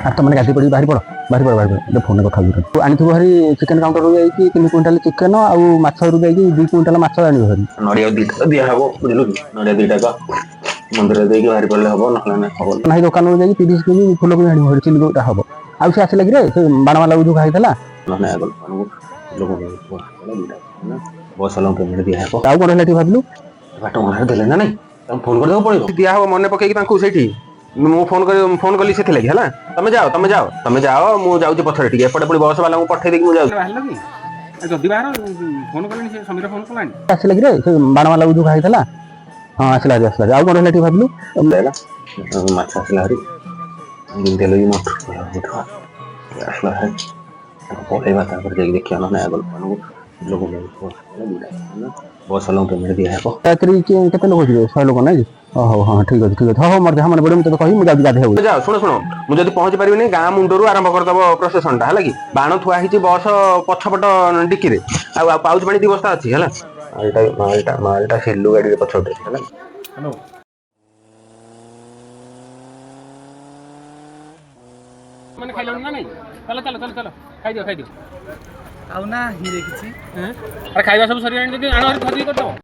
ଆଉ ତମେ ଗାଧେଇ ପଡ଼ିକି ବାହାରି ପଡ଼, ବାହାରି ପଡ଼, ବାହାରି ପଡ଼। ଫୋନରେ କଥା ହଉଛି। ତୁ ଆଣିଥିବୁ ଭାରି ଚିକେନ କାଉଣ୍ଟରରୁ ଯାଇକି 3 କୁଇଣ୍ଟାଲ ଚିକେନ, ଆଉ ମାଛରୁ ଯାଇକି 2 କୁଇଣ୍ଟାଲ ମାଛ ଆଣିବ ଭାରି। ନଡ଼ିଆ 2ଟା ଦିଆହବ, ବୁଝିଲୁ କି? ନଡ଼ିଆ 2ଟା ତ ମନ୍ଦିରରେ ଦେଇକି ବାହାରି ପଡ଼ିଲେ ହବ, ନହେଲେ ନାଇଁ ହବ। ନାହିଁ, ଦୋକାନରୁ ଯାଇକି 30 କେଜି ଫୁଲକୋବି ଆଣିବ ଭାରି, ଚିଲିକୋବିଟା ହବ। ଆଉ ସେ ଆସିଲା କିରେ, ସେ ବାଣବାଲାକୁ ଯୋଉ ଖାଇଥିଲା? ନହେଲେ ଆଗ ଲୋକମାନଙ୍କୁ ଲୋକଙ୍କୁ 2ଟା ବସ୍ ବାଲାଙ୍କୁ ପେମେଣ୍ଟ ଦିଆହବ। ଆଉ କଣ ହେଲା ଟିକେ ଭାବିଲୁ? ବାଟ ମନରେ ଦେଲେ ନା ନାଇଁ, ତାଙ୍କୁ ଫୋନ କରିବାକୁ ପଡ଼ିବ। ଦିଆହବ ମନେ ପକେଇକି ତାଙ୍କୁ ସେଇଠି ମୁଁ ଫୋନ କରି ଫୋନ କଲି ସେଥିଲାଗି। ହେଲା, ତମେ ଯାଅ, ତମେ ଯାଅ, ତମେ ଯାଅ, ମୁଁ ଯାଉଛି ପଛରେ ଟିକେ। ଏପଟେ ପୁଣି ବସ୍ ବାଲାଙ୍କୁ ପଠେଇ ଦେଇକି ମୁଁ ଯାଉଛି। ବାହାରିଲ କି? ଜଲ୍ଦି ବାହାର, ଫୋନ କଲେଣି ସେ, ସମୀର ଫୋନ କଲାଣି। ଆସିଲା କିରେ, ସେ ବାଣବାଲାକୁ ଯୋଉ ଖାଇଥିଲା? ହଁ, ଆସିଲା ଭାରି, ଆସିଲା ଭାରି। ଆଉ କଣ ହେଲା ଟିକେ ଭାବିଲୁ? ହେଲା, ମାଛ ଆସିଲା ଭାରି। ଯେମିତି ହେଲେ ବି ମଠ ଆସିଲା ଭାରି, ତାକୁ ପଳେଇବା, ତାପରେ ଯାଇକି ଦେଖିବା। ନହେଲେ ଆଗ ଲୋକମାନଙ୍କୁ ଲୋକଙ୍କୁ 2ଟା ବସ୍ ବାଲାଙ୍କୁ ପେମେଣ୍ଟ ଦିଆହବ। ରାତିରେ କେତେ ଲୋକ ଯିବେ? 100 ଲୋକ ନାଇଁ କି? ହଉ, ହଁ, ଠିକ ଅଛି, ଠିକ ଅଛି। ହଉ ହଉ, ମୋର ଯାହା ମନେ ପଡ଼ିବ ମୁଁ ତୋତେ କହିବି। ମୁଁ ଯାଉଛି ଗାଧେଇବାକୁ। ଯାଅ। ଶୁଣ ଶୁଣ, ମୁଁ ଯଦି ପହଞ୍ଚି ପାରିବିନି, ଗାଁ ମୁଣ୍ଡରୁ ଆରମ୍ଭ କରିଦବ ପ୍ରସେସନଟା, ହେଲା କି? ବାଣ ଥୁଆ ହେଇଛି ବସ ପଛପଟ ଡିକିରେ, ଆଉ ଆଉ ପାଉଚ ପାଣି 2 ବସ୍ତା ଅଛି, ହେଲା? ମାଲଟା ମାଲଟା ମାଲଟା ସିଲୁ ଗାଡିରେ ପଛପଟେ ଅଛି, ହେଲା? ହ୍ୟାଲୋ। ମାନେ ଖାଇଲଣି ନା ନାଇଁ? ଚାଲ ଚାଲ ଚାଲ ଚାଲ, ଖାଇଦିଅ, ଖାଇଦିଅ। ଆଉ ନା ହିରେ କିଛି। ଆରେ, ଖାଇବା ସବୁ ସରିଗଲାଣି ଯଦି ଆଣ, ଧରି କରିଦବ।